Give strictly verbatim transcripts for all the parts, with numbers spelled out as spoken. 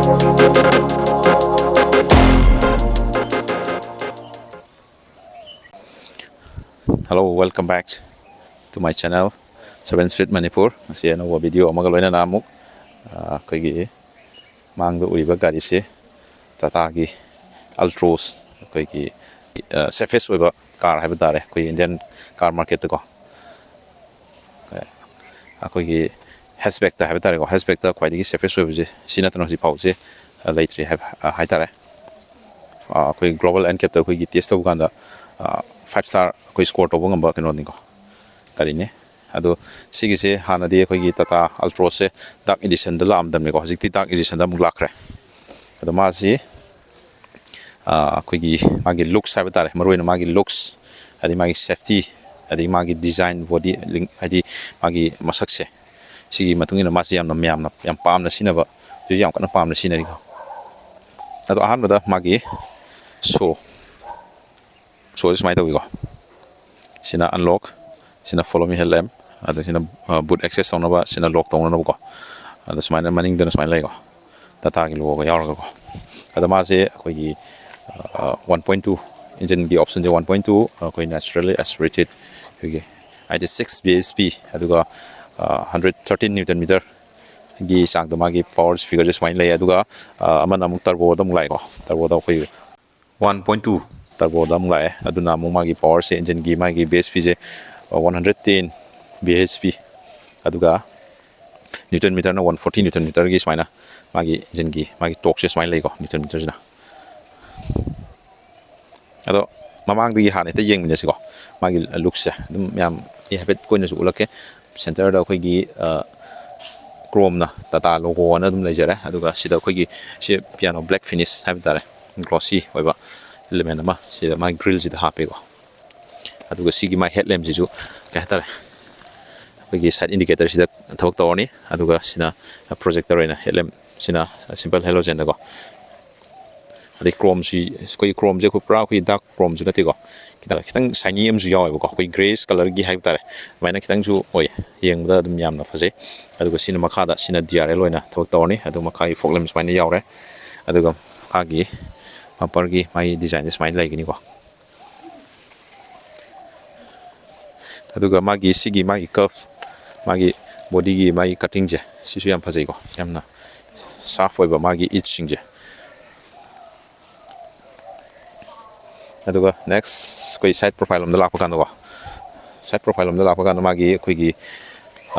Hello, welcome back to my channel, Seven Speed Manipur. ꯉꯁꯤ ꯑꯅꯧꯕ video ꯑꯃꯒ ꯂꯣꯏꯅꯅ ꯑꯃꯨꯛ, ꯑ, ꯑꯩꯈꯣꯏꯒꯤ ꯃꯥꯡꯗ ꯎꯔꯤꯕ ꯒꯥꯔꯤꯁꯦ Tata ꯒꯤ Altroz, ꯑꯩꯈꯣꯏꯒꯤ, ꯑ, safest ꯑꯣꯏꯕ car ꯍꯥꯏꯕ ꯇꯥꯔꯦ, ꯑꯩꯈꯣꯏ Indian car market ꯇꯀꯣ꯫ ꯑꯩꯈꯣꯏꯒꯤ hatchback ꯇ ꯍꯥꯏꯕ ꯇꯥꯔꯦꯀꯣ, hatchback ꯇ ꯈ꯭ꯋꯥꯏꯗꯒꯤ safest ꯑꯣꯏꯕꯁꯦ ꯁꯤ ꯅꯠꯇꯅ ꯍꯧꯖꯤꯛ ꯐꯥꯎꯁꯦ, ꯑ, ꯂꯩꯇ꯭ꯔꯤ ꯍꯥꯏꯕ, ꯑ, ꯍꯥꯏ ꯇꯥꯔꯦ꯫ ꯑ, ꯑꯩꯈꯣꯏ Global N CAP ꯇ ꯑꯩꯈꯣꯏꯒꯤ test ꯇꯧꯕ ꯀꯥꯟꯗ, ꯑ, five star ꯑꯩꯈꯣꯏ score ꯇꯧꯕ ꯉꯝꯕ ꯀꯩꯅꯣꯅꯤꯀꯣ, ꯒꯥꯔꯤꯅꯤ꯫ ꯑꯗꯣ ꯁꯤꯒꯤꯁꯦ ꯍꯥꯟꯅꯗꯤ ꯑꯩꯈꯣꯏꯒꯤ Tata Altroz ꯁꯦ Dark Edition ꯗ ꯂꯥꯛꯑꯝꯗꯕꯅꯤꯀꯣ, ꯍꯧꯖꯤꯛꯇꯤ Dark Edition ꯗ ꯑꯃꯨꯛ ꯂꯥꯛꯈ꯭ꯔꯦ꯫ ꯑꯗꯣ ꯃꯥꯁꯤ, ꯑ, ꯑꯩꯈꯣꯏꯒꯤ ꯃꯥꯒꯤ looks ꯍꯥꯏꯕ ꯇꯥꯔꯦ, ꯃꯔꯨꯑꯣꯏꯅ ꯃꯥꯒꯤ looks, ꯑꯗꯩ ꯃꯥꯒꯤ safety, ꯑꯗꯩ ꯃꯥꯒꯤ design, body, ꯍꯥꯏꯗꯤ ꯃꯥꯒꯤ ꯃꯁꯛꯁꯦ, ꯁꯤꯒꯤ ꯃꯇꯨꯡ ꯏꯟꯅ ꯃꯥꯁꯤ ꯌꯥꯝꯅ ꯃꯌꯥꯝꯅ ꯌꯥꯝ ꯄꯥꯝꯅ ꯁꯤꯖꯤꯟꯅꯕ, ꯍꯧꯖꯤꯛ ꯌꯥꯝ ꯀꯟꯅ ꯄꯥꯝꯅ ꯁꯤꯖꯤꯟꯅꯔꯤꯀꯣ꯫ ꯑꯗꯣ ꯑꯍꯥꯟꯕꯗ ꯃꯥꯒꯤ show, show ꯁꯦ ꯁꯨꯃꯥꯏꯅ ꯇꯧꯋꯤꯀꯣ꯫ ꯁꯤꯅ unlock, ꯁꯤꯅ follow me headlamp, ꯑꯗ ꯁꯤꯅ, ꯑ, boot access ꯇꯧꯅꯕ, ꯁꯤꯅ lock ꯇꯧꯅꯅꯕꯀꯣ꯫ ꯑꯗ ꯁꯨꯃꯥꯏꯅ ꯃꯅꯤꯡꯗꯅ ꯁꯨꯃꯥꯏꯅ ꯂꯩꯀꯣ, Tata ꯒꯤ logo ꯒ ꯌꯥꯎꯔꯒꯀꯣ꯫ ꯑꯗ ꯃꯥꯁꯦ ꯑꯩꯈꯣꯏꯒꯤ, ꯑ, one point two engine ꯒꯤ option ꯁꯦ, one point two, ꯑꯩꯈꯣꯏ naturally aspirated, ꯑꯩꯈꯣꯏꯒꯤ ninety six B H P, ꯑꯗꯨꯒ, ꯑ, hundred thirteen newton meter ꯒꯤ ꯆꯥꯡꯗ ꯃꯥꯒꯤ power figure ꯁꯦ ꯁꯨꯃꯥꯏꯅ ꯂꯩ꯫ ꯑꯗꯨꯒ, ꯑ, ꯑꯃꯅ ꯑꯃꯨꯛ turbo ꯗ ꯑꯃꯨꯛ ꯂꯥꯛꯑꯦꯀꯣ, turbo ꯗ ꯑꯩꯈꯣꯏ one point two turbo ꯗ ꯑꯃꯨꯛ ꯂꯥꯛꯑꯦ꯫ ꯑꯗꯨꯅ ꯑꯃꯨꯛ ꯃꯥꯒꯤ power ꯁꯦ, engine ꯒꯤ ꯃꯥꯒꯤ B H P ꯁꯦ, ꯑ, one hundred ten B H P, ꯑꯗꯨꯒ newton meter ꯅ one forty newton meter ꯒꯤ ꯁꯨꯃꯥꯏꯅ ꯃꯥꯒꯤ engine ꯒꯤ ꯃꯥꯒꯤ torque ꯁꯦ ꯁꯨꯃꯥꯏꯅ ꯂꯩꯀꯣ, newton meter ꯁꯤꯅ꯫ ꯑꯗꯣ ꯃꯃꯥꯡꯗꯒꯤ ꯍꯥꯟꯅ ꯍꯦꯛꯇ ꯌꯦꯡꯃꯤꯟꯅꯁꯤꯀꯣ, ꯃꯥꯒꯤ looks ꯁꯦ ꯑꯗꯨꯝ ꯃꯌꯥꯝ ꯑꯩ ꯍꯥꯏꯐꯦꯠ ꯀꯣꯏꯅꯁꯨ ꯎꯠꯂꯛꯀꯦ꯫ Center ꯗ ꯑꯩꯈꯣꯏꯒꯤ, ꯑ, chrome ꯅ Tata logo ꯑꯅ ꯑꯗꯨꯝ ꯂꯩꯖꯔꯦ꯫ ꯑꯗꯨꯒ ꯁꯤꯗ ꯑꯩꯈꯣꯏꯒꯤ ꯁꯤ piano black finish ꯍꯥꯏꯕ ꯇꯥꯔꯦ, glossy ꯑꯣꯏꯕ element ꯑꯃ ꯁꯤꯗ ꯃꯥꯒꯤ grill ꯁꯤꯗ ꯍꯥꯞꯄꯦꯀꯣ꯫ ꯑꯗꯨꯒ ꯁꯤꯒꯤ ꯃꯥꯏ headlamp ꯁꯤꯁꯨ ꯀꯩ ꯍꯥꯏꯇꯥꯔꯦ, ꯑꯩꯈꯣꯏꯒꯤ side indicator ꯁꯤꯗ ꯊꯕꯛ ꯇꯧꯔꯅꯤ꯫ ꯑꯗꯨꯒ ꯁꯤꯅ projector ꯑꯣꯏꯅ headlamp ꯁꯤꯅ simple halogen ꯗꯀꯣ꯫ ꯑꯗꯩ ꯀ꯭ꯔꯣꯝꯁꯤ, ꯑꯩꯈꯣꯏ ꯀ꯭ꯔꯣꯝꯁꯦ ꯑꯩꯈꯣꯏ ꯄꯨꯔꯥ ꯑꯩꯈꯣꯏ ꯗꯥꯔꯛ ꯀ꯭ꯔꯣꯝꯁꯨ ꯅꯠꯇꯦꯀꯣ, ꯈꯤꯇꯪ ꯈꯤꯇꯪ ꯁꯥꯏꯅꯤ ꯑꯃꯁꯨ ꯌꯥꯎꯋꯦꯕꯀꯣ, ꯑꯩꯈꯣꯏ ꯒ꯭ꯔꯦꯁ ꯀꯂꯔꯒꯤ ꯍꯥꯏꯕ ꯇꯥꯔꯦ, ꯑꯗꯨꯃꯥꯏꯅ ꯈꯤꯇꯪꯁꯨ ꯑꯣꯏ꯫ ꯌꯦꯡꯕꯗ ꯑꯗꯨꯝ ꯌꯥꯝꯅ ꯐꯖꯩ꯫ ꯑꯗꯨꯒ ꯁꯤꯅ ꯃꯈꯥꯗ, ꯁꯤꯅ ꯗꯤ ꯑꯥꯔ ꯑꯦꯜ ꯑꯣꯏꯅ ꯊꯕꯛ ꯇꯧꯔꯅꯤ꯫ ꯑꯗꯨꯒ ꯃꯈꯥꯒꯤ ꯐꯣꯛ ꯂꯦꯝ ꯁꯨꯃꯥꯏꯅ ꯌꯥꯎꯔꯦ꯫ ꯑꯗꯨꯒ ꯃꯈꯥꯒꯤ ꯕꯝꯄꯔꯒꯤ ꯃꯥꯒꯤ ꯗꯤꯖꯥꯏꯟꯁꯦ ꯁꯨꯃꯥꯏꯅ ꯂꯩꯒꯅꯤꯀꯣ꯫ ꯑꯗꯨꯒ ꯃꯥꯒꯤ ꯁꯤꯒꯤ ꯃꯥꯒꯤ ꯀꯐ, ꯃꯥꯒꯤ ꯕꯣꯗꯤꯒꯤ ꯃꯥꯒꯤ ꯀꯠꯇꯤꯡꯁꯦ, ꯁꯤꯁꯨ ꯌꯥꯝ ꯐꯖꯩꯀꯣ, ꯌꯥꯝꯅ ꯁꯥꯔꯞ ꯑꯣꯏꯕ ꯃꯥꯒꯤ ꯏꯠꯁꯤꯡꯁꯦ꯫ ꯑꯗꯨꯒ ꯅꯦꯛꯁ ꯑꯩꯈꯣꯏ ꯁꯥꯏꯠ ꯄ꯭ꯔꯣꯐꯥꯏꯜ ꯂꯣꯝꯗ ꯂꯥꯛꯄ ꯀꯥꯟꯗꯀꯣ, ꯁꯥꯏꯠ ꯄ꯭ꯔꯣꯐꯥꯏꯜ ꯂꯣꯝꯗ ꯂꯥꯛꯄ ꯀꯥꯟꯗ ꯃꯥꯒꯤ ꯑꯩꯈꯣꯏꯒꯤ,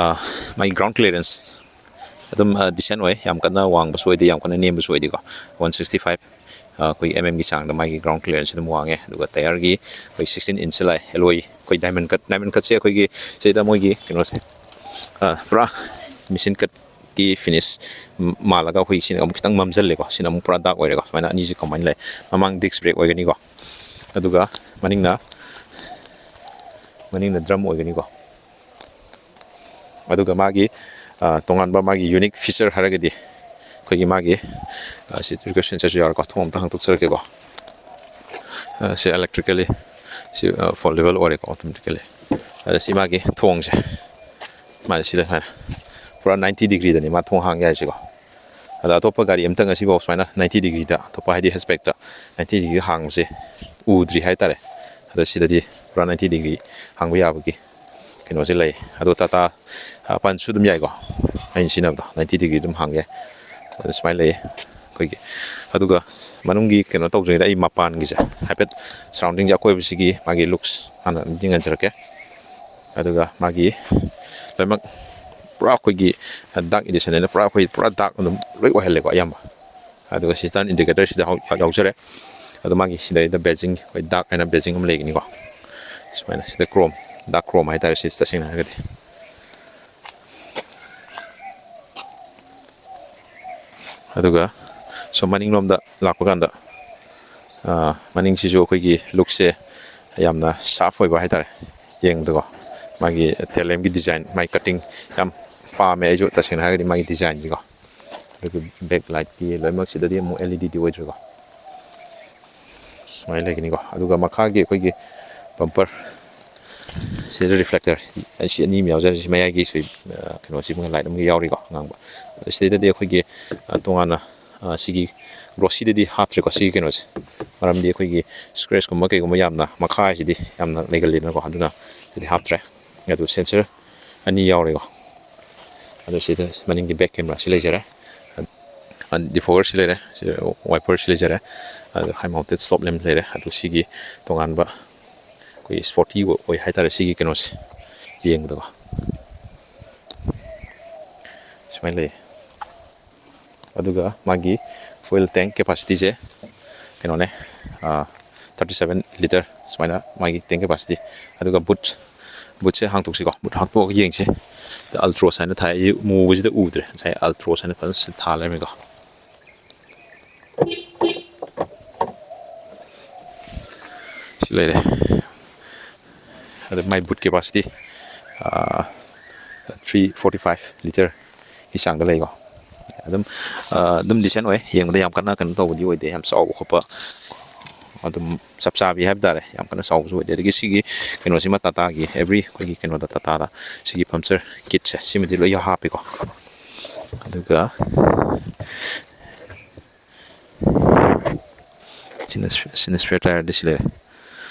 ꯑ, ꯃꯥꯒꯤ ꯒ꯭ꯔꯥꯎꯟ ꯀ꯭ꯂꯤꯌꯔꯦꯟꯁ ꯑꯗꯨꯝ, ꯑ, ꯗꯤꯁꯦꯟ ꯑꯣꯏ, ꯌꯥꯝ ꯀꯟꯅ ꯋꯥꯡꯕꯁꯨ ꯑꯣꯏꯗꯦ, ꯌꯥꯝ ꯀꯟꯅ ꯅꯦꯝꯕꯁꯨ ꯑꯣꯏꯗꯦꯀꯣ, ꯋꯥꯟ ꯁꯤꯛꯁꯇꯤ ꯐꯥꯏꯚ, ꯑ, ꯑꯩꯈꯣꯏ ꯑꯦꯝ ꯑꯦꯝꯒꯤ ꯆꯥꯡꯗ ꯃꯥꯒꯤ ꯒ꯭ꯔꯥꯎꯟ ꯀ꯭ꯂꯤꯌꯔꯦꯟꯁ ꯑꯗꯨꯝ ꯋꯥꯡꯉꯦ꯫ ꯑꯗꯨꯒ ꯇꯥꯌꯔꯒꯤ ꯑꯩꯈꯣꯏ ꯁꯤꯛꯁꯇꯤꯟ ꯏꯟꯆ ꯂꯥꯛꯑꯦ, ꯑꯦꯂꯣꯏ ꯑꯩꯈꯣꯏ ꯗꯥꯏꯃꯟ ꯀꯠ, ꯗꯥꯏꯃꯟ ꯀꯠꯁꯦ ꯑꯩꯈꯣꯏꯒꯤ ꯁꯤꯗ ꯃꯣꯏꯒꯤ ꯀꯩꯅꯣꯁꯦ, ꯑ, ꯄꯨꯔꯥ ꯃꯦꯁꯤꯟ ꯀꯠꯀꯤ ꯐꯤꯅꯤꯁ ꯃꯥꯜꯂꯒ ꯑꯩꯈꯣꯏ ꯁꯤꯅ ꯑꯃꯨꯛ ꯈꯤꯇꯪ ꯃꯝꯁꯤꯜꯂꯦꯀꯣ, ꯁꯤꯅ ꯑꯃꯨꯛ ꯄꯨꯔꯥ ꯗꯥꯔꯛ ꯑꯣꯏꯔꯦꯀꯣ, ꯁꯨꯃꯥꯏꯅ ꯑꯅꯤꯁꯦ ꯀꯃꯥꯏꯅ ꯂꯩ꯫ ꯃꯃꯥꯡ ꯗꯤꯁꯛ ꯕ꯭ꯔꯦꯛ ꯑꯣꯏꯒꯅꯤꯀꯣ, ꯑꯗꯨꯒ ꯃꯅꯤꯡꯅ, ꯃꯅꯤꯡꯅ ꯗ꯭ꯔꯝ ꯑꯣꯏꯒꯅꯤꯀꯣ꯫ ꯑꯗꯨꯒ ꯃꯥꯒꯤ, ꯑ, ꯇꯣꯉꯥꯟꯕ ꯃꯥꯒꯤ ꯌꯨꯅꯤꯛ ꯐꯤꯆꯔ ꯍꯥꯏꯔꯒꯗꯤ ꯑꯩꯈꯣꯏꯒꯤ ꯃꯥꯒꯤ, ꯑ, ꯁꯤ ꯔꯤꯀ꯭ꯋꯦꯁ ꯁꯦꯟꯁꯔꯁꯨ ꯌꯥꯎꯔꯦꯀꯣ꯫ ꯊꯣꯡ ꯑꯝꯇ ꯍꯥꯡꯗꯣꯛꯆꯔꯛꯀꯦꯀꯣ꯫ ꯑ, ꯁꯤ ꯏꯂꯦꯛꯇ꯭ꯔꯤꯀꯦꯜꯂꯤ ꯁꯤ, ꯑ, ꯐꯣꯜꯗꯦꯕꯜ ꯑꯣꯏꯔꯦꯀꯣ, ꯑꯣꯇꯣꯃꯦꯇꯤꯀꯦꯜꯂꯤ꯫ ꯑꯗ ꯁꯤ ꯃꯥꯒꯤ ꯊꯣꯡꯁꯦ, ꯃꯥꯁꯦ ꯁꯤꯗ ꯁꯨꯃꯥꯏꯅ ꯄꯨꯔꯥ ꯅꯥꯏꯟꯇꯤ ꯗꯤꯒ꯭ꯔꯤꯗꯅꯤ ꯃꯥ ꯊꯣꯡ ꯍꯥꯡ ꯌꯥꯔꯤꯁꯦꯀꯣ꯫ ꯑꯗ ꯑꯇꯣꯞꯄ ꯒꯥꯔꯤ ꯑꯝꯇ ꯉꯁꯤꯐꯥꯎ ꯁꯨꯃꯥꯏꯅ ꯅꯥꯏꯟꯇꯤ ꯗꯤꯒ꯭ꯔꯤꯗ, ꯑꯇꯣꯞꯄ ꯍꯥꯏꯗꯤ ꯍꯦꯆꯕꯦꯛꯇ ꯅꯥꯏꯟꯇꯤ ꯗꯤꯒ꯭ꯔꯤ ꯍꯥꯡꯕꯁꯦ ꯎꯗ꯭ꯔꯤ ꯍꯥꯏꯇꯥꯔꯦ꯫ ꯑꯗꯣ ꯁꯤꯗꯗꯤ ꯄꯨꯔꯥ ꯅꯥꯏꯟꯇꯤ ꯗꯤꯒ꯭ꯔꯤ ꯍꯥꯡꯕ ꯌꯥꯕꯒꯤ ꯀꯩꯅꯣꯁꯦ ꯂꯩ꯫ ꯑꯗꯣ ꯇꯥꯇꯥ, ꯑ, ꯄꯟꯁꯁꯨ ꯑꯗꯨꯝ ꯌꯥꯏꯀꯣ, ꯑꯩꯅ ꯁꯤꯖꯤꯟꯅꯕꯗꯣ ꯅꯥꯏꯟꯇꯤ ꯗꯤꯒ꯭ꯔꯤ ꯑꯗꯨꯝ ꯍꯥꯡꯒꯦ꯫ ꯑꯗꯨ ꯁꯨꯃꯥꯏꯅ ꯂꯩꯌꯦ ꯑꯩꯈꯣꯏꯒꯤ꯫ ꯑꯗꯨꯒ ꯃꯅꯨꯡꯒꯤ ꯀꯩꯅꯣ ꯇꯧꯗ꯭ꯔꯤꯉꯩꯗ ꯑꯩ ꯃꯄꯥꯟꯒꯤꯁꯦ ꯍꯥꯏꯐꯦꯠ, ꯁꯔꯥꯎꯟꯗꯤꯡꯁꯦ, ꯑꯀꯣꯏꯕꯁꯤꯒꯤ ꯃꯥꯒꯤ ꯂꯨꯛꯁ ꯍꯥꯟꯅ ꯑꯗꯨꯝ ꯌꯦꯡꯍꯟꯖꯔꯛꯀꯦ꯫ ꯑꯗꯨꯒ ꯃꯥꯒꯤ ꯂꯣꯏꯅꯃꯛ ꯄꯨꯔꯥ ꯑꯩꯈꯣꯏꯒꯤ ꯗꯥꯔꯛ ꯑꯦꯗꯤꯁꯟ ꯍꯥꯏꯅ ꯄꯨꯔꯥ ꯑꯩꯈꯣꯏ ꯄꯨꯔꯥ ꯗꯥꯔꯛ ꯑꯗꯨꯝ ꯂꯣꯏ ꯑꯣꯏꯍꯜꯂꯦꯀꯣ ꯑꯌꯥꯝꯕ꯫ ꯑꯗꯨꯒ ꯁꯤ ꯇꯔꯟ ꯏꯟꯗꯤꯀꯦꯇꯔꯁꯤꯗ ꯍꯧ-, ꯌꯥꯎꯖꯔꯦ꯫ ꯑꯗꯣ ꯃꯥꯒꯤ ꯁꯤꯗꯩꯗ ꯕꯦꯖꯤꯡ, ꯑꯩꯈꯣꯏ ꯗꯥꯔꯛ ꯍꯥꯏꯅ ꯕꯦꯖꯤꯡ ꯑꯃ ꯂꯩꯒꯅꯤꯀꯣ꯫ ꯁꯨꯃꯥꯏꯅ ꯁꯤꯗ ꯀ꯭ꯔꯣꯝ, ꯗꯥꯔꯛ ꯀ꯭ꯔꯣꯝ ꯍꯥꯏꯇꯥꯔꯦ ꯁꯤ, ꯇꯁꯦꯡꯅ ꯍꯥꯏꯔꯒꯗꯤ꯫ ꯑꯗꯨꯒ ꯁꯣꯝ ꯃꯅꯤꯡꯂꯣꯝꯗ ꯂꯥꯛꯄ ꯀꯥꯟꯗ, ꯑ, ꯃꯅꯤꯡꯁꯤꯁꯨ ꯑꯩꯈꯣꯏꯒꯤ ꯂꯨꯛꯁꯦ ꯌꯥꯝꯅ ꯁꯥꯔꯞ ꯑꯣꯏꯕ ꯍꯥꯏꯇꯥꯔꯦ ꯌꯦꯡꯕꯗꯀꯣ꯫ ꯃꯥꯒꯤ ꯇꯦꯜ ꯂꯦꯝꯒꯤ ꯗꯤꯖꯥꯏꯟ, ꯃꯥꯒꯤ ꯀꯠꯇꯤꯡ ꯌꯥꯝ ꯄꯥꯝꯃꯦ ꯑꯩꯁꯨ, ꯇꯁꯦꯡꯅ ꯍꯥꯏꯔꯒꯗꯤ ꯃꯥꯒꯤ ꯗꯤꯖꯥꯏꯟꯁꯤꯀꯣ꯫ ꯑꯗꯨꯒ ꯕꯦꯛ ꯂꯥꯏꯠꯀꯤ ꯂꯣꯏꯅꯃꯛꯁꯤꯗꯗꯤ ꯑꯃꯨꯛ ꯑꯦꯜ ꯏ ꯗꯤꯗꯤ ꯑꯣꯏꯗ꯭ꯔꯦꯀꯣ꯫ ꯁꯨꯃꯥꯏꯅ ꯂꯩꯒꯅꯤꯀꯣ꯫ ꯑꯗꯨꯒ ꯃꯈꯥꯒꯤ ꯑꯩꯈꯣꯏꯒꯤ bumper ꯁꯤꯗ reflector ꯑꯁꯤ ꯑꯅꯤ ꯑꯃ ꯌꯥꯎꯖꯔꯤ꯫ ꯁꯤ ꯃꯌꯥꯏꯒꯤ ꯁꯨꯏ ꯀꯩꯅꯣꯁꯤ ꯂꯥꯏꯠ ꯑꯃꯒ ꯌꯥꯎꯔꯤꯀꯣ, ꯑꯉꯥꯡꯕ꯫ ꯁꯤꯗꯩꯗꯗꯤ ꯑꯩꯈꯣꯏꯒꯤ ꯇꯣꯉꯥꯟꯅ ꯁꯤꯒꯤ ꯒ꯭ꯂꯣꯁꯤꯗꯗꯤ ꯍꯥꯞꯇ꯭ꯔꯦꯀꯣ, ꯁꯤꯒꯤ ꯀꯩꯅꯣꯁꯦ꯫ ꯃꯔꯝꯗꯤ ꯑꯩꯈꯣꯏꯒꯤ scratchꯀꯨꯝꯕ ꯀꯩꯒꯨꯝꯕ ꯌꯥꯝꯅ ꯃꯈꯥꯁꯤꯗꯤ ꯌꯥꯝꯅ ꯂꯩꯒꯜꯂꯤꯗꯅꯀꯣ, ꯑꯗꯨꯅ ꯁꯤꯗꯤ ꯍꯥꯞꯇ꯭ꯔꯦ꯫ ꯑꯗꯨ sensor ꯑꯅꯤ ꯌꯥꯎꯔꯦꯀꯣ꯫ ꯑꯗꯨ ꯁꯤꯗ ꯃꯅꯤꯡꯒꯤ back camera ꯁꯤ ꯂꯩꯖꯔꯦ꯫ Defogger ꯁꯤ ꯂꯩꯔꯦ, ꯁꯤ wiper ꯁꯤ ꯂꯩꯖꯔꯦ꯫ ꯑꯗꯨ high mounted stop lamp ꯂꯩꯔꯦ꯫ ꯑꯗꯨ ꯁꯤꯒꯤ ꯇꯣꯉꯥꯟꯕ ꯑꯩꯈꯣꯏ sporty ꯑꯣꯏ ꯍꯥꯏꯇꯥꯔꯦ, ꯁꯤꯒꯤ ꯀꯩꯅꯣꯁꯦ ꯌꯦꯡꯕꯗꯀꯣ꯫ ꯁꯨꯃꯥꯏꯅ ꯂꯩ꯫ ꯑꯗꯨꯒ ꯃꯥꯒꯤ fuel tank capacityꯁꯦ ꯀꯩꯅꯣꯅꯦ, thirty seven litre ꯁꯨꯃꯥꯏꯅ ꯃꯥꯒꯤ tank capacity꯫ ꯑꯗꯨꯒ boot, bootꯁꯦ ꯍꯥꯡꯇꯣꯛꯁꯤꯀꯣ꯫ Boot ꯍꯥꯡꯇꯣꯛꯑꯒ ꯌꯦꯡꯁꯤ꯫ Altroz ꯍꯥꯏꯅ ꯊꯥꯏ, ꯑꯩ ꯃꯨꯕꯁꯤꯗ ꯎꯗ꯭ꯔꯦ꯫ ꯉꯁꯥꯏ Altroz ꯍꯥꯏꯅ ꯐꯖꯅ ꯊꯥ ꯂꯩꯔꯝꯃꯤꯀꯣ꯫ ꯁꯤ ꯂꯩꯔꯦ꯫ ꯑꯗ ꯃꯥꯏ boot capacity three forty five litre ꯒꯤ ꯆꯥꯡꯗ ꯂꯩꯀꯣ꯫ ꯑꯗꯨꯝ ꯑꯗꯨꯝ decent ꯑꯣꯏ, ꯌꯦꯡꯕꯗ ꯌꯥꯝ ꯀꯟꯅ ꯀꯩꯅꯣ ꯇꯧꯕꯗꯤ ꯑꯣꯏꯗꯦ, ꯌꯥꯝ ꯆꯥꯎꯕ ꯈꯣꯠꯄ ꯑꯗꯨꯝ ꯆꯞ ꯆꯥꯕꯤ ꯍꯥꯏꯕ ꯇꯥꯔꯦ, ꯌꯥꯝ ꯀꯟꯅ ꯆꯥꯎꯕꯁꯨ ꯑꯣꯏꯗꯦ꯫ ꯑꯗꯒꯤ ꯁꯤꯒꯤ ꯀꯩꯅꯣꯁꯤꯃ Tataꯒꯤ every ꯑꯩꯈꯣꯏꯒꯤ ꯀꯩꯅꯣꯗ Tataꯗ ꯁꯤꯒꯤ puncture kitꯁꯦ ꯁꯤꯃꯗꯤ ꯂꯣꯏ ꯍꯥꯞꯄꯤꯀꯣ꯫ ꯑꯗꯨꯒ ꯁꯤꯅ, ꯁꯤꯅ spare tireꯗꯤ ꯁꯤ ꯂꯩꯔꯦ꯫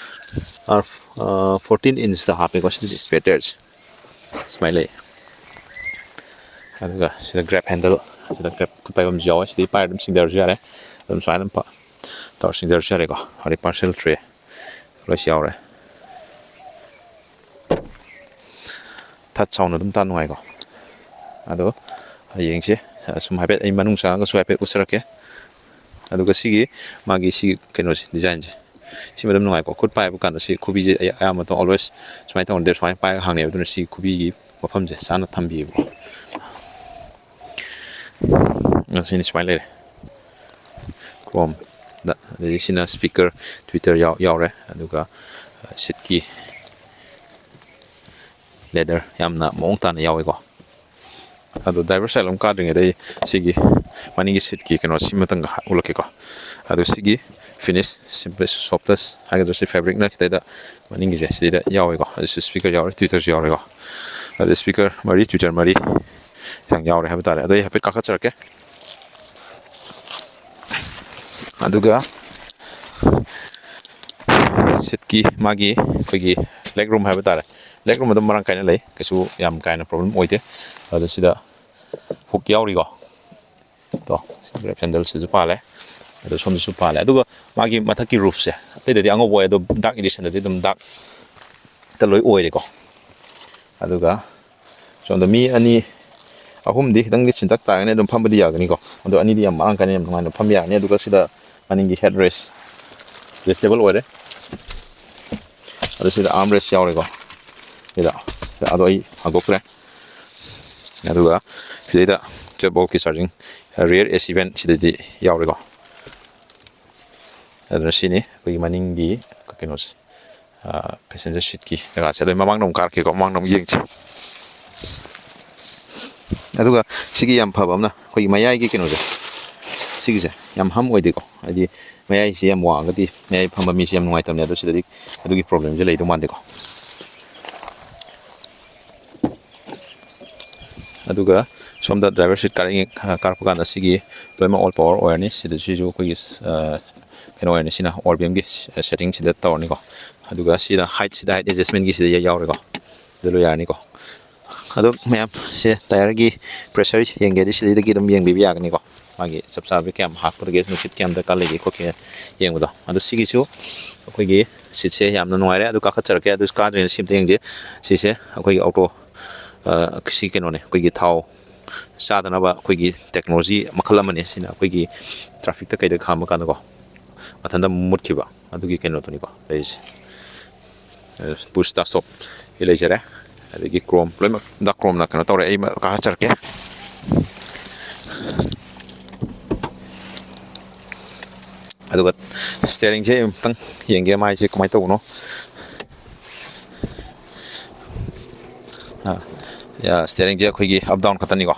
ꯑꯥꯔ ꯐꯣꯔꯇꯤꯟ inchꯇ ꯍꯥꯞꯄꯦꯀꯣ, ꯁꯤꯗꯗꯤ spare tireꯁꯦ ꯁꯨꯃꯥꯏꯅ ꯂꯩ꯫ ꯑꯗꯨꯒ ꯁꯤꯗ grab handle, ꯁꯤꯗ grab ꯈꯨꯠ ꯄꯥꯏꯐꯝꯁꯨ ꯌꯥꯎꯋꯦ꯫ ꯁꯤꯗꯒꯤ ꯄꯥꯏꯔ ꯑꯗꯨꯝ ꯁꯤꯡꯊꯔꯁꯨ ꯌꯥꯔꯦ, ꯑꯗꯨꯝ ꯁꯨꯃꯥꯏꯅ ꯑꯗꯨꯝ ꯇꯧꯔ ꯁꯤꯡꯊꯔꯁꯨ ꯌꯥꯔꯦꯀꯣ꯫ ꯑꯗꯩ parcel tray ꯂꯣꯏꯁꯨ ꯌꯥꯎꯔꯦ꯫ ꯊꯠ ꯁꯥꯎꯟ ꯑꯗꯨꯝ ꯇꯥ ꯅꯨꯡꯉꯥꯏꯀꯣ꯫ ꯑꯗꯣ ꯌꯦꯡꯁꯦ, ꯁꯨꯝ ꯍꯥꯏꯐꯦꯠ ꯑꯩ ꯃꯅꯨꯡ ꯆꯪꯉꯒꯁꯨ ꯍꯥꯏꯐꯦꯠ ꯎꯠꯆꯔꯛꯀꯦ꯫ ꯑꯗꯨꯒ ꯁꯤꯒꯤ ꯃꯥꯒꯤ ꯁꯤꯒꯤ ꯀꯩꯅꯣꯁꯦ, designꯁꯦ, ꯁꯤꯃ ꯑꯗꯨꯝ ꯅꯨꯡꯉꯥꯏꯀꯣ꯫ ꯈꯨꯠ ꯄꯥꯏꯕ ꯀꯥꯟꯗ ꯁꯤ ꯈꯨꯕꯤꯁꯦ ꯑꯩ ꯑꯌꯥꯝꯕ ꯃꯇꯝ always ꯁꯨꯃꯥꯏꯅ ꯇꯧꯅꯗꯦ, ꯁꯨꯃꯥꯏꯅ ꯄꯥꯏꯔꯒ ꯍꯥꯡꯅꯩꯕ꯫ ꯑꯗꯨꯅ ꯁꯤ ꯈꯨꯕꯤꯒꯤ ꯃꯐꯝꯁꯦ ꯆꯥꯅ ꯊꯝꯕꯤꯌꯨꯀꯣ꯫ ꯁꯤꯅ ꯁꯨꯃꯥꯏꯅ ꯂꯩꯔꯦ꯫ Chromeꯗ꯫ ꯑꯗꯒꯤ ꯁꯤꯅ speaker, tweeter ꯌꯥꯎ-, ꯌꯥꯎꯔꯦ꯫ ꯑꯗꯨꯒ seatꯀꯤ leather ꯌꯥꯝꯅ ꯃꯑꯣꯡ ꯇꯥꯅ ꯌꯥꯎꯋꯦꯀꯣ꯫ ꯑꯗꯣ driver side ꯂꯣꯝ ꯀꯥꯗ꯭ꯔꯤꯉꯩꯗ ꯑꯩ ꯁꯤꯒꯤ ꯃꯅꯤꯡꯒꯤ seatꯀꯤ ꯀꯩꯅꯣ ꯁꯤꯃꯇꯪꯒ ꯎꯠꯂꯛꯀꯦꯀꯣ꯫ ꯑꯗꯣ ꯁꯤꯒꯤ finish, simplest, softest ꯍꯥꯏꯒꯗ꯭ꯔꯥ, ꯁꯤ fabricꯅ ꯈꯤꯇꯪꯗ ꯃꯅꯤꯡꯒꯤꯁꯦ ꯁꯤꯗ ꯌꯥꯎꯋꯦꯀꯣ꯫ ꯑꯗꯨꯁꯨ speaker ꯌꯥꯎꯔꯦ, tweeterꯁꯨ ꯌꯥꯎꯔꯦꯀꯣ꯫ ꯑꯗꯨ speaker ꯃꯔꯤ, tweeter ꯃꯔꯤ ꯌꯥꯝ ꯌꯥꯎꯔꯦ ꯍꯥꯏꯕ ꯇꯥꯔꯦ꯫ ꯑꯗꯣ ꯑꯩ ꯍꯥꯏꯐꯦꯠ ꯀꯥꯈꯠꯆꯔꯛꯀꯦ꯫ ꯑꯗꯨꯒ seatꯀꯤ ꯃꯥꯒꯤ ꯑꯩꯈꯣꯏꯒꯤ leg room ꯍꯥꯏꯕ ꯇꯥꯔꯦ꯫ Leg room ꯑꯗꯨꯝ ꯃꯔꯥꯡ ꯀꯥꯏꯅ ꯂꯩ, ꯀꯩꯁꯨ ꯌꯥꯝ ꯀꯥ ꯍꯦꯟꯅ problem ꯑꯣꯏꯗꯦ꯫ ꯑꯗꯣ ꯁꯤꯗ hook ꯌꯥꯎꯔꯤꯀꯣ꯫ ꯇꯣ, grab handleꯁꯤꯁꯨ ꯄꯥꯜꯂꯦ, ꯑꯗꯣ ꯁꯣꯝꯗꯁꯨ ꯄꯥꯜꯂꯦ꯫ ꯑꯗꯨꯒ ꯃꯥꯒꯤ ꯃꯊꯛꯀꯤ roofꯁꯦ ꯑꯇꯩꯗꯗꯤ ꯑꯉꯧꯕ ꯑꯣꯏ, ꯑꯗꯣ dark editionꯗꯗꯤ ꯑꯗꯨꯝ darkꯇ ꯂꯣꯏ ꯑꯣꯏꯔꯦꯀꯣ꯫ ꯑꯗꯨꯒ ꯁꯣꯝꯗ ꯃꯤ ꯑꯅꯤ, ꯑꯍꯨꯝꯗꯤ ꯈꯤꯇꯪꯗꯤ ꯆꯤꯟꯇꯛ ꯇꯥꯒꯅꯤ, ꯑꯗꯨꯝ ꯐꯝꯕꯗꯤ ꯌꯥꯒꯅꯤꯀꯣ꯫ ꯑꯗꯣ ꯑꯅꯤꯗꯤ ꯌꯥꯝ ꯃꯔꯥꯡ ꯀꯥꯏꯅ ꯌꯥꯝ ꯅꯨꯡꯉꯥꯏꯅ ꯐꯝꯕ ꯌꯥꯒꯅꯤ꯫ ꯑꯗꯨꯒ ꯁꯤꯗ ꯃꯅꯤꯡꯒꯤ head rest adjustable ꯑꯣꯏꯔꯦ꯫ ꯑꯗꯨ ꯁꯤꯗ arm rest ꯌꯥꯎꯔꯦꯀꯣ꯫ ꯁꯤꯗ, ꯑꯗꯣ ꯑꯩ ꯍꯥꯡꯗꯣꯛꯇ꯭ꯔꯦ꯫ ꯑꯗꯨꯒ ꯁꯤꯗꯩꯗ twelve voltꯀꯤ charging, rear AC vent ꯁꯤꯗꯗꯤ ꯌꯥꯎꯔꯦꯀꯣ꯫ ꯑꯗꯨꯅ ꯁꯤꯅꯤ ꯑꯩꯈꯣꯏꯒꯤ ꯃꯅꯤꯡꯒꯤ ꯀꯩꯅꯣꯁꯦ, passenger seatꯀꯤ ꯖꯒꯥꯁꯦ꯫ ꯑꯗꯣ ꯃꯃꯥꯡꯗ ꯑꯃꯨꯛ ꯀꯥꯔꯛꯀꯦꯀꯣ, ꯃꯃꯥꯡꯗ ꯑꯃꯨꯛ ꯌꯦꯡꯁꯤ꯫ ꯑꯗꯨꯒ ꯁꯤꯒꯤ ꯌꯥꯝ ꯐꯕ ꯑꯃꯅ ꯑꯩꯈꯣꯏꯒꯤ ꯃꯌꯥꯏꯒꯤ ꯀꯩꯅꯣꯁꯦ, ꯁꯤꯒꯤꯁꯦ ꯌꯥꯝ hump ꯑꯣꯏꯗꯦꯀꯣ, ꯍꯥꯏꯗꯤ ꯃꯌꯥꯏꯁꯦ ꯌꯥꯝ ꯋꯥꯡꯉꯒꯗꯤ ꯃꯌꯥꯏ ꯐꯝꯕ ꯃꯤꯁꯦ ꯌꯥꯝ ꯅꯨꯡꯉꯥꯏꯇꯕꯅꯦ꯫ ꯑꯗꯣ ꯁꯤꯗꯗꯤ ꯑꯗꯨꯒꯤ problemꯁꯦ ꯂꯩꯗꯧ ꯃꯥꯟꯗꯦꯀꯣ꯫ ꯑꯗꯨꯒ ꯁꯣꯝꯗ driver seat ꯀꯥꯔꯛꯏ-, ꯀꯥꯔꯛꯄ ꯀꯥꯟꯗ ꯁꯤꯒꯤ ꯂꯣꯏꯅꯃꯛ all power ꯑꯣꯏꯔꯅꯤ꯫ ꯁꯤꯗ ꯁꯤꯁꯨ ꯑꯩꯈꯣꯏꯒꯤ, ꯑ, ꯀꯩꯅꯣ ꯑꯣꯏꯔꯅꯤ, ꯁꯤꯅ ꯑꯣꯔꯕꯤꯌꯝꯒꯤ ꯁꯦꯠꯇꯤꯡꯁꯤꯗ ꯇꯧꯔꯅꯤꯀꯣ꯫ ꯑꯗꯨꯒ ꯁꯤꯗ heightꯁꯤꯗ height adjustmentꯀꯤ ꯁꯤꯗ ꯌꯥꯎꯔꯦꯀꯣ꯫ ꯑꯗꯨ ꯂꯣꯏ ꯌꯥꯔꯅꯤꯀꯣ꯫ ꯑꯗꯣ ꯃꯌꯥꯝ, ꯁꯦ tyreꯒꯤ pressure ꯌꯦꯡꯒꯦꯗꯤ ꯁꯤꯗꯩꯗꯒꯤ ꯑꯗꯨꯝ ꯌꯦꯡꯕꯤꯕ ꯌꯥꯒꯅꯤꯀꯣ꯫ ꯃꯥꯒꯤ ꯆꯞ ꯆꯥꯕꯤ ꯀꯌꯥꯝ ꯍꯥꯞꯄꯒꯦ, ꯅꯨꯡꯁꯤꯠ ꯀꯌꯥꯝ ꯗꯔꯀꯥꯔ ꯂꯩꯒꯦ ꯈꯣꯠꯀꯦ ꯌꯦꯡꯕꯗꯣ꯫ ꯑꯗꯣ ꯁꯤꯒꯤꯁꯨ ꯑꯩꯈꯣꯏꯒꯤ seatꯁꯦ ꯌꯥꯝꯅ ꯅꯨꯡꯉꯥꯏꯔꯦ꯫ ꯑꯗꯨ ꯀꯥꯈꯠꯆꯔꯛꯀꯦ꯫ ꯑꯗꯨ ꯀꯥꯗ꯭ꯔꯤꯉꯩꯗ ꯁꯤ ꯑꯝꯇ ꯌꯦꯡꯁꯦ꯫ ꯁꯤꯁꯦ ꯑꯩꯈꯣꯏꯒꯤ auto, ꯑ, ꯁꯤ ꯀꯩꯅꯣꯅꯦ, ꯑꯩꯈꯣꯏꯒꯤ ꯊꯥꯎ ꯆꯥꯗꯅꯕ ꯑꯩꯈꯣꯏꯒꯤ technology ꯃꯈꯜ ꯑꯃꯅꯦ꯫ ꯁꯤꯅ ꯑꯩꯈꯣꯏꯒꯤ trafficꯇ ꯀꯩꯗ ꯈꯥꯝꯕ ꯀꯥꯟꯗꯀꯣ, ꯃꯊꯟꯇ ꯃꯨꯠꯈꯤꯕ ꯑꯗꯨꯒꯤ ꯀꯩꯅꯣꯗꯨꯅꯤꯀꯣ ꯂꯩꯔꯤꯁꯦ꯫ Push start stopꯀꯤ ꯂꯩꯖꯔꯦ꯫ ꯑꯗꯒꯤ chrome, ꯂꯣꯏꯅꯃꯛ dark chromeꯅ ꯀꯩꯅꯣ ꯇꯧꯔꯦ꯫ ꯑꯩ ꯀꯥꯈꯠꯆꯔꯛꯀꯦ꯫ ꯑꯗꯨꯒ steeringꯁꯦ ꯑꯃꯨꯛꯇꯪ ꯌꯦꯡꯒꯦ, ꯃꯥꯏꯁꯦ ꯀꯃꯥꯏꯅ ꯇꯧꯕꯅꯣ꯫ ꯑꯥ, ꯌꯥ, steeringꯁꯦ ꯑꯩꯈꯣꯏꯒꯤ up down ꯈꯛꯇꯅꯤꯀꯣ꯫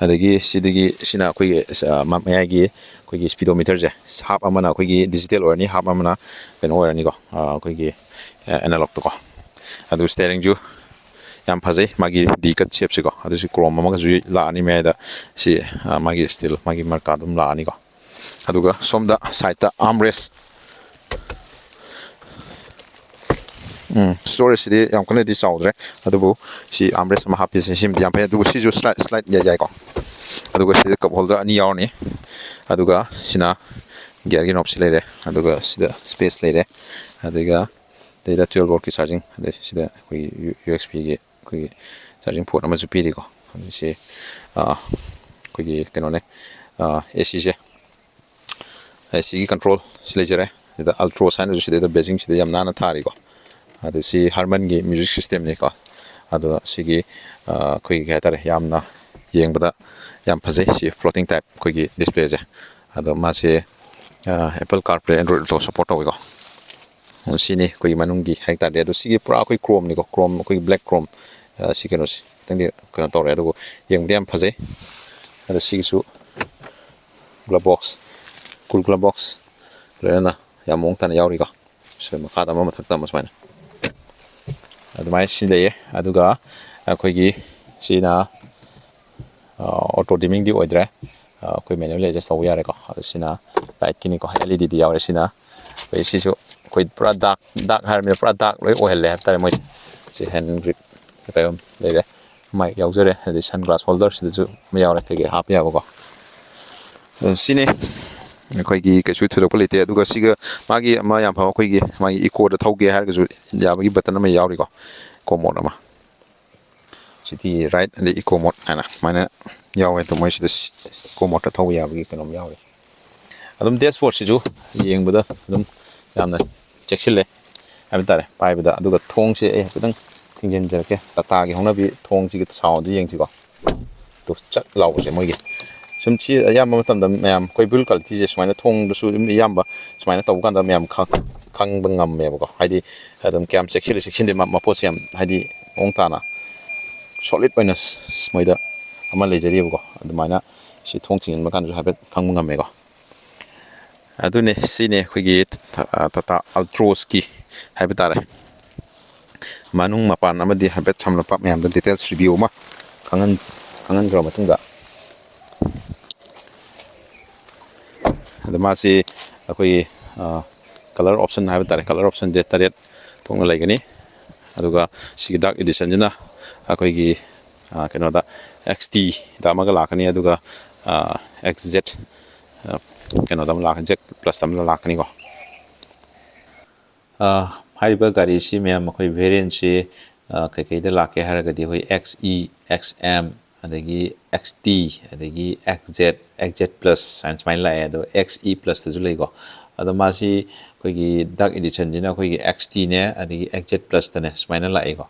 ꯑꯗꯒꯤ ꯁꯤꯗꯒꯤ ꯁꯤꯅ ꯑꯩꯈꯣꯏꯒꯤ, ꯑ, ꯃ-, ꯃꯌꯥꯏꯒꯤ ꯑꯩꯈꯣꯏꯒꯤ speedometerꯁꯦ, half ꯑꯃꯅ ꯑꯩꯈꯣꯏꯒꯤ digital ꯑꯣꯏꯔꯅꯤ, half ꯑꯃꯅ ꯀꯩꯅꯣ ꯑꯣꯏꯔꯅꯤꯀꯣ, ꯑ, ꯑꯩꯈꯣꯏꯒꯤ, ꯑ, analogꯇꯀꯣ꯫ ꯑꯗꯨ steeringꯁꯨ ꯌꯥꯝ ꯐꯖꯩ, ꯃꯥꯒꯤ D cut shapeꯁꯤꯀꯣ꯫ ꯑꯗꯨꯁꯨ chrome ꯑꯃꯒꯁꯨ ꯂꯥꯛꯑꯅꯤ ꯃꯌꯥꯏꯗ꯫ ꯁꯤ, ꯑ, ꯃꯥꯒꯤ steel, ꯃꯥꯒꯤ marka ꯑꯗꯨꯝ ꯂꯥꯛꯑꯅꯤꯀꯣ꯫ ꯑꯗꯨꯒ ꯁꯣꯝꯗ sideꯇ armrest, ꯎꯝ, storageꯁꯤꯗꯤ ꯌꯥꯝ ꯀꯟꯅꯗꯤ ꯆꯥꯎꯗ꯭ꯔꯦ, ꯑꯗꯨꯕꯨ ꯁꯤ armrest ꯑꯃ ꯍꯥꯞꯄꯤꯁꯦ, ꯁꯤꯃꯗꯤ ꯌꯥꯝ ꯐꯩ꯫ ꯑꯗꯨꯕꯨ ꯁꯤꯁꯨ slide, slide ꯌꯥꯏ, ꯌꯥꯏꯀꯣ꯫ ꯑꯗꯨꯒ ꯁꯤꯗ cup holder ꯑꯅꯤ ꯌꯥꯎꯔꯅꯤ꯫ ꯑꯗꯨꯒ ꯁꯤꯅ gearꯒꯤ knobꯁꯤ ꯂꯩꯔꯦ, ꯑꯗꯨꯒ ꯁꯤꯗ space ꯂꯩꯔꯦ, ꯑꯗꯨꯒ ꯁꯤꯗꯩꯗ twelve voltꯀꯤ charging, ꯑꯗꯩ ꯁꯤꯗ ꯑꯩꯈꯣꯏꯒꯤ ꯌꯨ-, UXBꯒꯤ ꯑꯩꯈꯣꯏꯒꯤ charging port ꯑꯃꯁꯨ ꯄꯤꯔꯤꯀꯣ꯫ ꯑꯗꯩ ꯁꯤ, ꯑ, ꯑꯩꯈꯣꯏꯒꯤ ꯀꯩꯅꯣꯅꯦ, ꯑ, ACꯁꯦ, ACꯒꯤ control ꯁꯤ ꯂꯩꯖꯔꯦ꯫ ꯁꯤꯗ Altroz ꯍꯥꯏꯅꯁꯨ ꯁꯤꯗꯩꯗ basingꯁꯤꯗ ꯌꯥꯝ ꯅꯥꯟꯅ ꯊꯥꯔꯤꯀꯣ꯫ ꯑꯗꯨ ꯁꯤ Harmanꯒꯤ music systemꯅꯤꯀꯣ꯫ ꯑꯗꯨꯒ ꯁꯤꯒꯤ, ꯑ, ꯑꯩꯈꯣꯏꯒꯤ ꯀꯩ ꯍꯥꯏꯇꯥꯔꯦ, ꯌꯥꯝꯅ ꯌꯦꯡꯕꯗ ꯌꯥꯝ ꯐꯖꯩ꯫ ꯁꯤ floating type ꯑꯩꯈꯣꯏꯒꯤ displayꯁꯦ꯫ ꯑꯗꯣ ꯃꯥꯁꯦ, ꯑ, Apple CarPlay, Android Auto support ꯇꯧꯋꯤꯀꯣ꯫ ꯑꯗꯨ ꯁꯤꯅꯤ ꯑꯩꯈꯣꯏꯒꯤ ꯃꯅꯨꯡꯒꯤ ꯍꯥꯏ ꯇꯥꯔꯗꯤ꯫ ꯑꯗꯣ ꯁꯤꯒꯤ ꯄꯨꯔꯥ ꯑꯩꯈꯣꯏ chromeꯅꯤꯀꯣ, chrome, ꯑꯩꯈꯣꯏꯒꯤ black chrome, ꯑ, ꯁꯤ ꯀꯩꯅꯣꯁꯦ ꯈꯤꯇꯪꯗꯤ ꯀꯩꯅꯣ ꯇꯧꯔꯦ, ꯑꯗꯨꯕꯨ ꯌꯦꯡꯕꯗꯤ ꯌꯥꯝ ꯐꯖꯩ꯫ ꯑꯗꯣ ꯁꯤꯒꯤꯁꯨ glove box, cool glove box ꯂꯣꯏꯅꯅ ꯌꯥꯝ ꯃꯑꯣꯡ ꯇꯥꯅ ꯌꯥꯎꯔꯤꯀꯣ꯫ ꯁꯤꯗ ꯃꯈꯥꯗ ꯑꯃ, ꯃꯊꯛꯇ ꯑꯃ ꯁꯨꯃꯥꯏꯅ ꯑꯗꯨꯃꯥꯏꯅ ꯁꯤ ꯂꯩꯌꯦ꯫ ꯑꯗꯨꯒ ꯑꯩꯈꯣꯏꯒꯤ ꯁꯤꯅ, ꯑ, auto dimmingꯗꯤ ꯑꯣꯏꯗ꯭ꯔꯦ꯫ ꯑ, ꯑꯩꯈꯣꯏ manually adjust ꯇꯧꯕ ꯌꯥꯔꯦꯀꯣ꯫ ꯑꯗꯣ ꯁꯤꯅ lightꯀꯤꯅꯤꯀꯣ, LEDꯗꯤ ꯌꯥꯎꯔꯦ꯫ ꯁꯤꯅ ꯑꯩꯈꯣꯏ ꯁꯤꯁꯨ ꯑꯩꯈꯣꯏ ꯄꯨꯔꯥ dark, dark ꯍꯥꯏꯔꯕꯅꯤꯅ ꯄꯨꯔꯥ dark ꯂꯣꯏ ꯑꯣꯏꯍꯜꯂꯦ ꯍꯥꯏꯕ ꯇꯥꯔꯦ ꯃꯣꯏꯁꯦ꯫ ꯁꯤ hand grip ꯀꯩꯅꯣꯝ ꯂꯩꯔꯦ, mic ꯌꯥꯎꯖꯔꯦ, ꯑꯗꯩ sunglass holderꯁꯤꯗꯁꯨ ꯑꯃ ꯌꯥꯎꯔꯦ, ꯀꯩꯀꯩ ꯍꯥꯞꯄ ꯌꯥꯕꯀꯣ꯫ ꯑꯗꯨ ꯁꯤꯅꯤ, ꯑꯩꯈꯣꯏꯒꯤ ꯀꯩꯁꯨ ꯊꯣꯏꯗꯣꯛꯄ ꯂꯩꯇꯦ꯫ ꯑꯗꯨꯒ ꯁꯤꯒ ꯃꯥꯒꯤ ꯑꯃ ꯌꯥꯝ ꯐꯕ, ꯑꯩꯈꯣꯏꯒꯤ ꯃꯥꯒꯤ ecoꯗ ꯊꯧꯒꯦ ꯍꯥꯏꯔꯒꯁꯨ ꯌꯥꯕꯒꯤ button ꯑꯃ ꯌꯥꯎꯔꯤꯀꯣ, eco mode ꯑꯃ꯫ City ride ꯑꯗꯩ eco mode ꯍꯥꯏꯅ ꯁꯨꯃꯥꯏꯅ ꯌꯥꯎꯋꯦ꯫ ꯑꯗꯣ ꯃꯣꯏꯁꯤꯗ eco modeꯇ ꯊꯧꯕ ꯌꯥꯕꯒꯤ ꯀꯩꯅꯣꯝ ꯌꯥꯎꯔꯤ꯫ ꯑꯗꯨꯝ dashboardꯁꯤꯁꯨ ꯌꯦꯡꯕꯗ ꯑꯗꯨꯝ ꯌꯥꯝꯅ ꯆꯦꯛꯁꯤꯜꯂꯦ ꯍꯥꯏꯕ ꯇꯥꯔꯦ ꯄꯥꯏꯕꯗ꯫ ꯑꯗꯨꯒ ꯊꯣꯡꯁꯦ ꯑꯩ ꯍꯥꯏꯐꯦꯠꯇꯪ ꯊꯤꯡꯖꯤꯟꯖꯔꯛꯀꯦ꯫ Tataꯒꯤ ꯍꯧꯅꯕꯤ ꯊꯣꯡꯁꯤꯒꯤ soundꯁꯦ ꯌꯦꯡꯁꯤꯀꯣ꯫ ꯑꯗꯨ ꯆꯛ ꯂꯥꯎꯕꯁꯦ ꯃꯣꯏꯒꯤ꯫ ꯁꯨꯝ ꯁꯤ ꯑꯌꯥꯝꯕ ꯃꯇꯝꯗ ꯃꯌꯥꯝ ꯑꯩꯈꯣꯏ build qualityꯁꯦ ꯁꯨꯃꯥꯏꯅ ꯊꯣꯡꯗꯁꯨ ꯑꯗꯨꯝ ꯑꯌꯥꯝꯕ ꯁꯨꯃꯥꯏꯅ ꯇꯧꯕ ꯀꯥꯟꯗ ꯃꯌꯥꯝ ꯈꯪ-, ꯈꯪꯕ ꯉꯝꯃꯦꯕꯀꯣ꯫ ꯍꯥꯏꯗꯤ ꯑꯗꯨꯝ ꯀꯌꯥꯝ ꯆꯦꯛꯁꯤꯜꯂꯤ ꯆꯦꯛꯁꯤꯟꯗꯦ ꯃ-, ꯃꯄꯣꯠꯁꯦ ꯌꯥꯝ ꯍꯥꯏꯗꯤ ꯃꯑꯣꯡ ꯇꯥꯅ solid ꯑꯣꯏꯅ ꯁ-, ꯃꯣꯏꯗ ꯑꯃ ꯂꯩꯖꯔꯤꯕꯀꯣ꯫ ꯑꯗꯨꯃꯥꯏꯅ ꯁꯤ ꯊꯣꯡ ꯊꯤꯡꯖꯤꯟꯕ ꯀꯥꯟꯗꯁꯨ ꯍꯥꯏꯐꯦꯠ ꯈꯪꯕ ꯉꯝꯃꯦꯀꯣ꯫ ꯑꯗꯨꯅꯦ, ꯁꯤꯅꯦ ꯑꯩꯈꯣꯏꯒꯤ ꯇꯥꯇꯥ ꯑꯜꯇ꯭ꯔꯣꯁꯀꯤ ꯍꯥꯏꯕ ꯇꯥꯔꯦ, ꯃꯅꯨꯡ ꯃꯄꯥꯟ ꯑꯃꯗꯤ ꯍꯥꯏꯐꯦꯠ ꯁꯝꯂꯞꯄ ꯃꯌꯥꯝꯗ ꯗꯤꯇꯦꯜꯁ ꯔꯤꯚꯤꯌꯨ ꯑꯃ ꯈꯪꯍꯟ ꯈꯪꯍꯟꯈ꯭ꯔꯕ ꯃꯇꯨꯡꯗ, ꯑꯗ ꯃꯥꯁꯤ ꯑꯩꯈꯣꯏꯒꯤ ꯀꯂꯔ ꯑꯣꯞꯁꯟ ꯍꯥꯏꯕ ꯇꯥꯔꯦ, ꯀꯂꯔ ꯑꯣꯞꯁꯟꯁꯦ ꯇꯔꯦꯠ ꯊꯣꯛꯅ ꯂꯩꯒꯅꯤ꯫ ꯑꯗꯨꯒ ꯁꯤꯒꯤ ꯗꯥꯔꯛ ꯏꯗꯤꯁꯟꯁꯤꯅ ꯑꯩꯈꯣꯏꯒꯤ ꯀꯩꯅꯣꯗ ꯑꯦꯛꯁ ꯇꯤꯗ ꯑꯃꯒ ꯂꯥꯛꯀꯅꯤ, ꯑꯗꯨꯒ ꯑꯦꯛꯁ ꯖꯦꯠ ꯀꯩꯅꯣꯗ ꯑꯃ ꯂꯥꯛꯀꯅꯤ, ꯖꯦꯠ ꯄ꯭ꯂꯁꯇ ꯑꯃ ꯂꯥꯛꯀꯅꯤꯀꯣ꯫ ꯍꯥꯏꯔꯤꯕ ꯒꯥꯔꯤꯁꯤ ꯃꯌꯥꯝ ꯑꯩꯈꯣꯏ ꯚꯦꯔꯤꯌꯦꯟꯁꯤ ꯀꯩꯀꯩꯗ ꯂꯥꯛꯀꯦ ꯍꯥꯏꯔꯒꯗꯤ ꯑꯩꯈꯣꯏ ꯑꯦꯛꯁ ꯏ, ꯑꯦꯛꯁ ꯑꯦꯝ, ꯑꯗꯒꯤ ꯑꯦꯛꯁ ꯇꯤ, ꯑꯗꯒꯤ X Z, X Z plus ꯍꯥꯏꯅ ꯁꯨꯃꯥꯏꯅ ꯂꯥꯛꯑꯦ꯫ ꯑꯗꯣ ꯑꯦꯛꯁ ꯏ ꯄ꯭ꯂꯁꯇꯁꯨ ꯂꯩꯀꯣ꯫ ꯑꯗꯣ ꯃꯥꯁꯤ ꯑꯩꯈꯣꯏꯒꯤ ꯗꯥꯔꯛ ꯏꯗꯤꯁꯟꯁꯤꯅ ꯑꯩꯈꯣꯏꯒꯤ ꯑꯦꯛꯁ ꯇꯤꯅꯦ, ꯑꯗꯒꯤ ꯑꯦꯛꯁ ꯖꯦꯠ ꯄ꯭ꯂꯁꯇꯅꯦ ꯁꯨꯃꯥꯏꯅ ꯂꯥꯛꯑꯦꯀꯣ꯫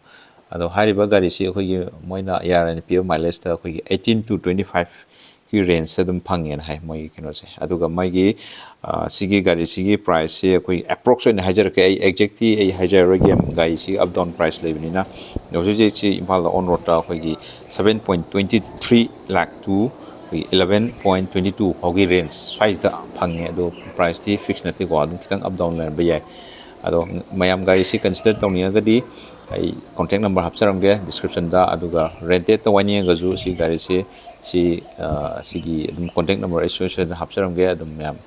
ꯑꯗꯣ ꯍꯥꯏꯔꯤꯕ ꯒꯥꯔꯤꯁꯤ ꯑꯩꯈꯣꯏꯒꯤ ꯃꯣꯏꯅ ꯌꯥꯔꯅ ꯄꯤꯕ ꯃꯥꯏꯂꯦꯖꯇ ꯑꯩꯈꯣꯏꯒꯤ eighteen to twenty five ꯀꯤ ꯔꯦꯟꯖꯇ ꯑꯗꯨꯝ ꯐꯪꯉꯦꯅ ꯍꯥꯏ ꯃꯣꯏꯒꯤ ꯀꯩꯅꯣꯁꯦ꯫ ꯑꯗꯨꯒ ꯃꯣꯏꯒꯤ ꯁꯤꯒꯤ ꯒꯥꯔꯤꯁꯤꯒꯤ ꯄ꯭ꯔꯥꯏꯁꯁꯤ ꯑꯩꯈꯣꯏ ꯑꯦꯄ꯭ꯔꯣꯛꯁ ꯑꯣꯏꯅ ꯍꯥꯏꯖꯔꯛꯀꯦ, ꯑꯩ ꯑꯦꯛꯖꯦꯛꯇꯤ ꯑꯩ ꯍꯥꯏꯖꯔꯔꯣꯏꯒꯦ꯫ ꯒꯥꯔꯤꯁꯤꯒꯤ ꯑꯞ ꯗꯥꯎꯟ ꯄ꯭ꯔꯥꯏꯁ ꯂꯩꯕꯅꯤꯅ꯫ ꯑꯗꯣ ꯍꯧꯖꯤꯛ ꯍꯧꯖꯤꯛꯁꯤ ꯏꯝꯐꯥꯜꯗ ꯑꯣꯟ ꯔꯣꯗꯇ ꯑꯩꯈꯣꯏꯒꯤ seven point twenty three lakh to ꯑꯩꯈꯣꯏꯒꯤ eleven point twenty two ꯐꯥꯎꯒꯤ ꯔꯦꯟꯖ ꯁ꯭ꯋꯥꯏꯁꯤꯗ ꯐꯪꯉꯦ꯫ ꯑꯗꯣ ꯄ꯭ꯔꯥꯏꯁꯇꯤ ꯐꯤꯛꯁ ꯅꯠꯇꯦꯀꯣ, ꯑꯗꯨꯝ ꯈꯤꯇꯪ ꯑꯞ ꯗꯥꯎꯟ ꯂꯩꯔꯝꯕ ꯌꯥꯏ꯫ ꯑꯗꯣ ꯃꯌꯥꯝ ꯒꯥꯔꯤꯁꯤ ꯀꯟꯁꯤꯗꯔ ꯇꯧꯅꯤꯡꯉꯒꯗꯤ ꯑꯩ ꯀꯣꯟꯇꯦꯛ ꯅꯝꯕꯔ ꯍꯥꯞꯆꯔꯝꯒꯦ ꯗꯤꯁꯀ꯭ꯔꯤꯞꯁꯟꯗ꯫ ꯑꯗꯨꯒ ꯔꯦꯟꯇꯦꯠꯇ ꯋꯥꯏꯅꯤꯡꯉꯒꯁꯨ ꯁꯤ ꯒꯥꯔꯤꯁꯤ ꯁꯤ ꯁꯤꯒꯤ ꯑꯗꯨꯝ ꯀꯣꯟꯇꯦꯛ ꯅꯝꯕꯔ ꯑꯩ ꯁꯣꯏ ꯁꯣꯏꯗꯅ ꯍꯥꯞꯆꯔꯝꯒꯦ꯫ ꯑꯗꯨꯝ ꯃꯌꯥꯝ